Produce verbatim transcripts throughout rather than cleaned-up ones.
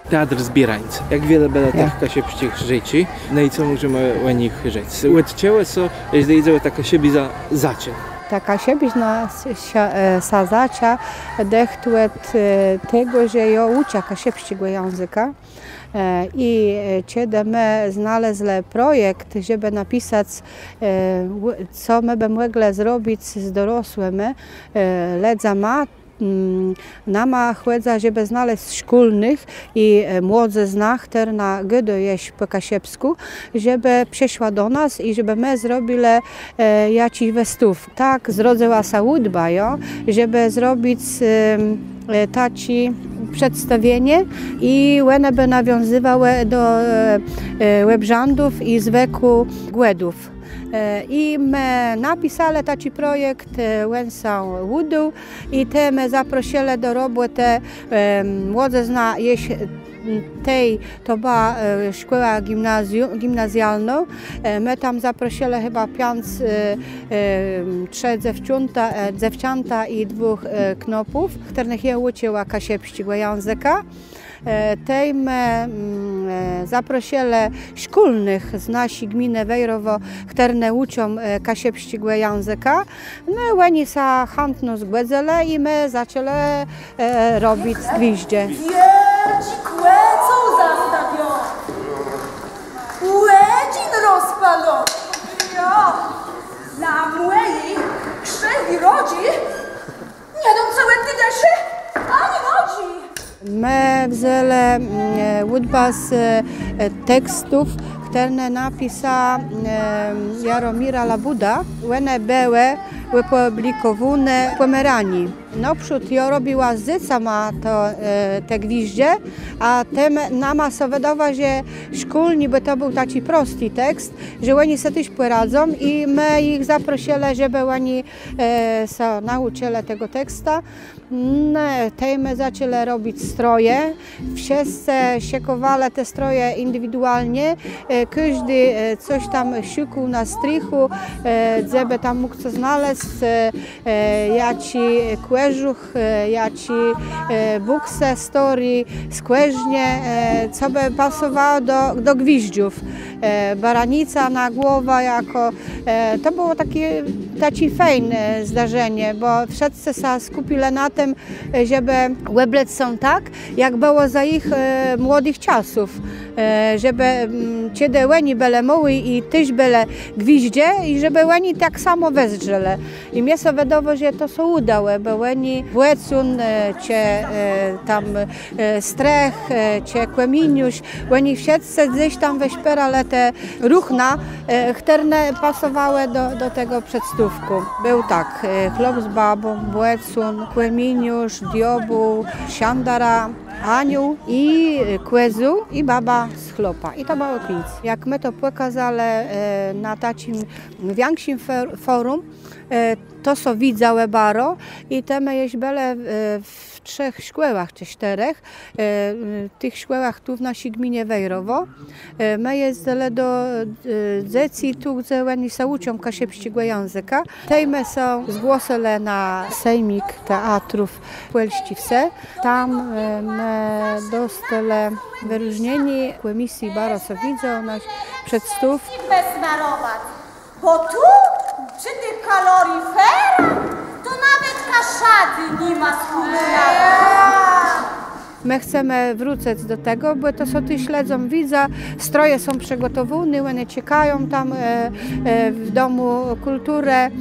Teatr Zbierańce. Jak wiele bëło tëch kaszëbsczich rzeczi, no i co mòżemë ò nich rzec? Òd czegò sã, jeżlë jidze ò tã kaszëbiznã, zaczãło? Ta kaszëbizna sã zaczã dëcht òd tegò, że jô ùczã kaszëbsczégò jãzëka. I czedë më znalezlë projekt, żebë napisac, co më bë mòglë zrobic z dorosłima lëdzama, nama chòdzëło, żebë znalezc szkólnëch i młodzëznã, chtërna gôdô jesz pò kaszëbskù, żebë przëszła do nas i żebë më zrobilë jaczis wëstôwk. Tak zrodzëła sã ùdba, jo, żebë zrobic taczé przedstawienié i òne bë nawiązywałë do òbrzãdów i zwëkù Gòdów. I më napiselë taczi projekt, òn sã ùdôł. I tej më zaprosëlë do robòtë młodzëznã jesz tej, to bëła szkòła gimnazjalnô. Më tam zaprosëlë chëba piãc, trzë dzéwczãta, dzéwczãta i dwóch knôpów, chtërnëch jô ùczëła kaszëbsczégò jãzëka. Tej më zaprosëlë szkólnëch z naszi gminë Wejrowò, chtërne ùczą kaszëbsczégò jãzëka. No òni sã chãtno zgòdzëlë i më zaczãlë robic gwiżdże. Wiôldżi kòcół zastawioné, òdżin rozpalony. Jo, na mòji krziwi rodżi nie dóm całi ti dëszë ani nodżi. Më wzãlë ùdbã z tekstów, chtërne napisa Jaromira Labùda. Òne bëłë òpùblikòwóné w Pòmeranii. Nôprzód jô robiła z dzecama te gwiżdże, a tej nama sã wëdało, że szkólny, bò to béł taczi prosti tekst, że òni so téż pòradzą i më jich zaprosëlë, żebë òni sã naùczëlë tegò teksta. No, tej më zaczãlë robic stroje. Wszëscë szëkòwelë te stroje indiwidualnie. Kòżdi cos tam szukôł na strichù, żebë tam mógł co znalezc, jaczi kòżuch, jaczi bùksë stôré, skòrznie, co bë pasowało do gwiżdżów. Baranica na głowã jakò. To bëło taczé fejn zdarzenié, bò wszëscë sã skùpilë na tim, żebë òblec sã tak, jak bëło za jich młodëch czasów, żebë czedë òni bëlë môłi i téż bëlë gwiżdże i żebë òni tak samò wëzdrzelë. I mie sã wëdało, że to sã ùdało, bò òni bòcón, czë tam strëch, czë kòminiôrz, òni wszëscë gdzes tam wëszpérelë te ruchna, chtërne pasowałë do tegò przedstôwkù. Béł tak, chłop z babą, bòcón, kòminiôrz, diôbéł, szandara, aniół i kòzół i baba z chłopã. I to bëło piãc. Jak më to pòkôzelë na taczim wikszim fòrum, to sã widzało baro i tej më jesz bëlë w trzech szkòłach czë sztërzech, tëch szkòłach tu w naszi gminie Wejrowò. Më jezdzëlë do dzecy tu, gdze òni sã ùczą kaszëbsczégò jãzëka. Tej më sã zgłosëlë na sejmik teatrów Pòlsczi Wsë. Tam më dostelë wëróżnienié kòmisji, baro sã widzało nasz przedstôwk. Bò tu, przë tëch kaloryferach, to nawetka szadé ni ma skądka. Më chcemë wrócëc do tegò, bò to sã téż lëdzóm widzy, stroje są przëgòtowóné, òne czekają tam w Domù Kùlturë.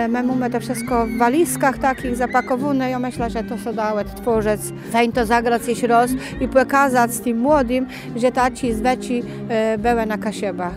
Më mómë to wszëtkò w walizkach taczich zapakòwóné. Jô mëszlã, że to sã dô òdtwòrzëc. Fejn to zagrac jesz rôz i pòkazac tim młodim, że taczé zwëczi bëłë na Kaszëbach.